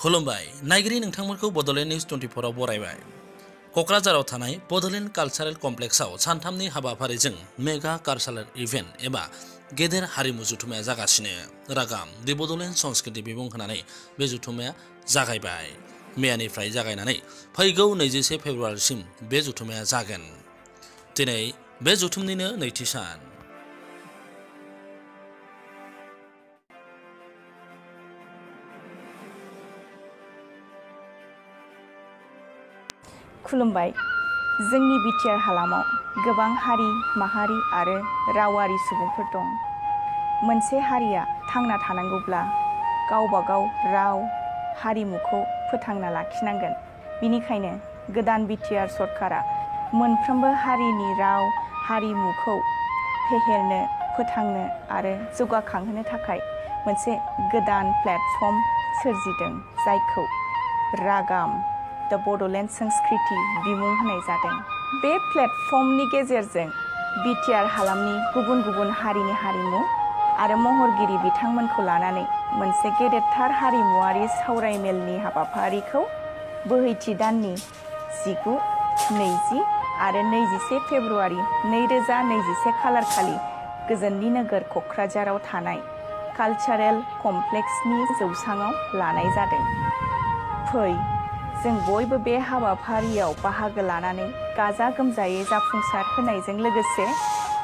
खुलुमबाय नायगिरि नोंथांमोनखौ बड'लेण्ड निउज 24 आव बरायबाय। क'क्राझाराव थानाय बड'लेण्ड कालचारेल कमप्लेक्सआव सानथामनि हाबाफारिजों मेगा कालचारेल इभेन्ट एबा गेदेर हारिमु जथुम्माया जागासिनो। रागाम दि बड'लेण्ड संस्कृति बिमुं होनानै बे जथुम्माया जागायबाय। मैयानिफ्राय जागायनानै फैगौ 21 फेब्रुआरिसिम बे जथुम्माया जागोन। दिनै बे जथुमनिनो नैथि सान। खुलुमबाय। जोंनि बिटिआर हालामाव गोबां हारि माहारि आरो रावारि सुबुंफोर दं। मोनसे हारिया थांना थानांगौब्ला गावबागाव राव हारिमुखौ फोथांना लाखिनांगोन। बिनिखायनो गोदान बिटिआर सरकारा मोनफ्रोमबो हारिनि राव हारिमुखौ फेहेरनो फोथांनो आरो जौगाखांहोनो थाखाय मोनसे गोदान प्लेटफर्म सोरजिदों, जायखौ रागाम द बड'लेण्ड संस्कृति बिमुं होनाय जादों। बे प्लेटफर्मनि गेजेरजों बिटिआर हालामनि गुबुन गुबुन हारिनि हारिमु आरो महरगिरि बिथांमोनखौ लानानै मोनसे गेदेरथार हारिमुआरि सावरायमेलनि हाबाफारिखौ बोहैथि दाननि 19, 20 आरो 21 फेब्रुआरि 2021 खालारखालि गोजोननि नोगोर क'क्राझाराव थानाय कालचारेल कमप्लेक्सनि जौसाङाव लानाय जादों। फै जों बयबो बे हाबाफारियाव बाहागो लानानै गाजा गोमजायै जाफुंसार होनायजों लोगोसे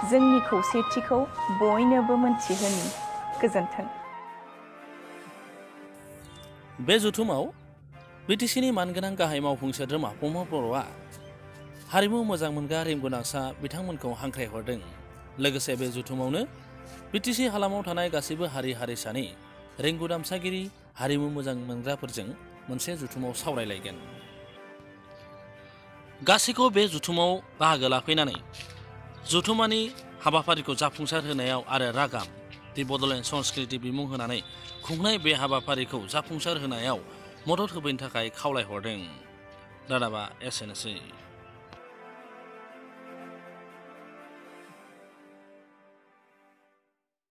जोंनि खौसेथिखौ बयनोबो मोनथिहोनि। गोजोन्थों। बे जथुमाव बिटिसिनि मानगोनां गाहाय मावफुं सोद्रोमा प्रमद बर'आ हारिमु मोजां मोनग्रा रोंग'नासा बिथांमोनखौ हांख्रायहरदों। लोगोसे बे जथुमावनो बिटिसि हालामाव थानाय गासैबो हारि हारिसानि रोंग'दामसागिरि हारिमु मोजां मोनग्राफोरजों मोनसे जथुमाव सावरायलायगोन। गासैखौबो बे जथुमाव बाहागो लाफैनानै जथुमानि हाबाफारिखौ जाफुंसार होनायाव आरो रागाम दि बड'लेण्ड संस्कृति बिमुं होनानै खुंनाय बे हाबाफारिखौ जाफुंसार होनायाव मदद होफैनो थाखाय खावलायहरदों। रादाबा एसेनोसै।